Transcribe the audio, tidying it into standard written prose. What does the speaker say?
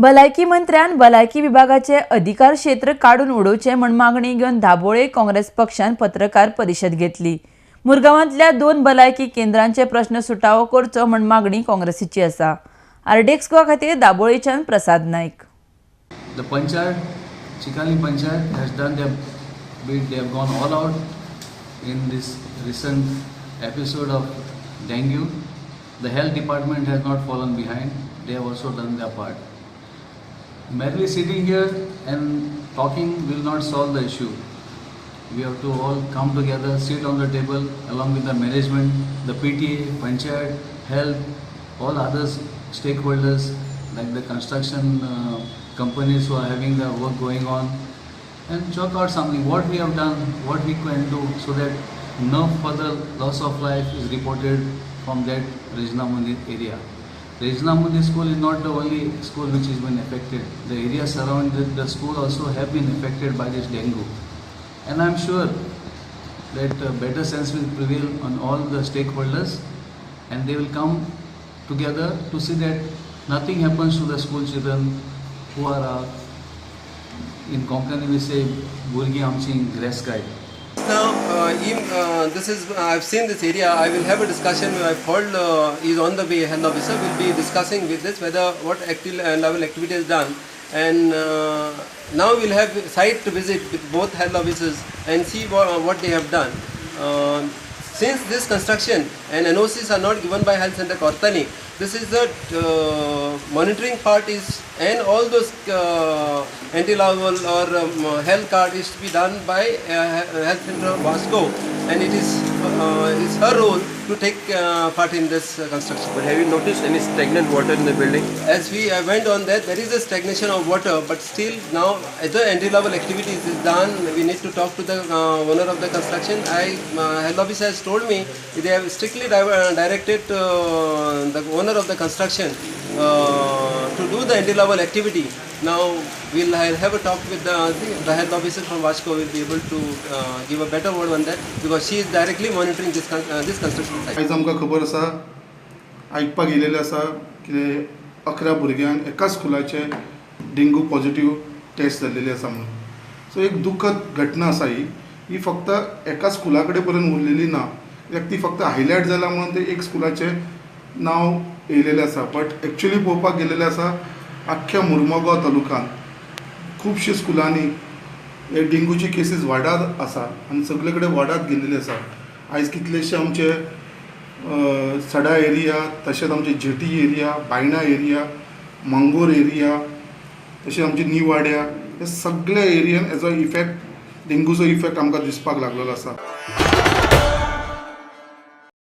भलायकी मंत्र्यान भलायकी विभागाचे अधिकार क्षेत्र काडून उडोवचें म्हूण मागणी घेवन दाबोळे काँग्रेस पक्षान पत्रकार परिशद घेतली. मुरगांवांतल्या दोन भलायकी केंद्रांचे प्रश्न सुटावो करचो म्हूण मागणी काँग्रेसीची आसा. आरडीएक्स गोवा खातीर दाबोळेच्यान प्रसाद Naik. The Panchayat, Chicalim Panchayat has done their bit. They have gone all out in this recent episode of dengue. The health department has not fallen behind. They have also done their part. Merely sitting here and talking will not solve the issue. We have to all come together, sit on the table along with the management, the PTA, Panchayat, health, all others stakeholders like the construction companies who are having the work going on, and chalk out something, what we have done, what we can do, so that no further loss of life is reported from that Regina Mundi area. Regina Mundi school is not the only school which has been affected. The area surrounding the school also have been affected by this dengue. And I am sure that better sense will prevail on all the stakeholders, and they will come together to see that nothing happens to the school children who are, in Konkani we say, Burgi Amchi Greskai. Now, this is I've seen this area. I will have a discussion. I've called. He's on the way. Health officer will be discussing with this whether what active level activity is done, and now we'll have site visit with both health officers and see what they have done. Since this construction and NOCs are not given by Health Center Cortalim, this is the monitoring part is, and all those anti-larval or health card is to be done by Health Center Vasco, and it's her role to take part in this construction. But have you noticed any stagnant water in the building? As we went on that, there is a stagnation of water, but still now the anti-larval activities is done. We need to talk to the owner of the construction. Health officer has told me they have strictly directed the owner of the construction to do the anti-larval activity. Now we'll have a talk with the health officer from Vasco. Will be able to give a better word on that because she is directly monitoring this construction site. आयज आमकां खबर आसा, आयकपाक येयलेलें आसा कितें 11 भुरग्यांक एका स्कुलाचे डेंगू पॉझिटीव टेस्ट जाल्लेली आसा म्हणून. सो एक दुखद घटना आसा ही. ही फक्त एका स्कुला कडेन पर्यंत उरलेली ना, कित्याक ती फक्त हायलायट जाला म्हणून ते एक स्कुलाचें नांव येयलेलें आसा. बट एक्चुली पळोवपाक गेलेलें आसा, आख्ख्या मुरमुगांव तालुक्यांत खुबशे स्कुलांनी हे डेंगूची केसीस वाडत आसा आनी सगळे कडेन वाडत गेल्लेली आसा. आयज कितलेशे आमचे सडा एरिया, तशेंच आमचे jetty area, Baina area, Mangor area, तशेंच आमचे निवाड्या, हे सगळे एरियान हेजो इफेक्ट, डेंगूचो इफेक्ट आमकां दिसपाक लागलेलो आसा.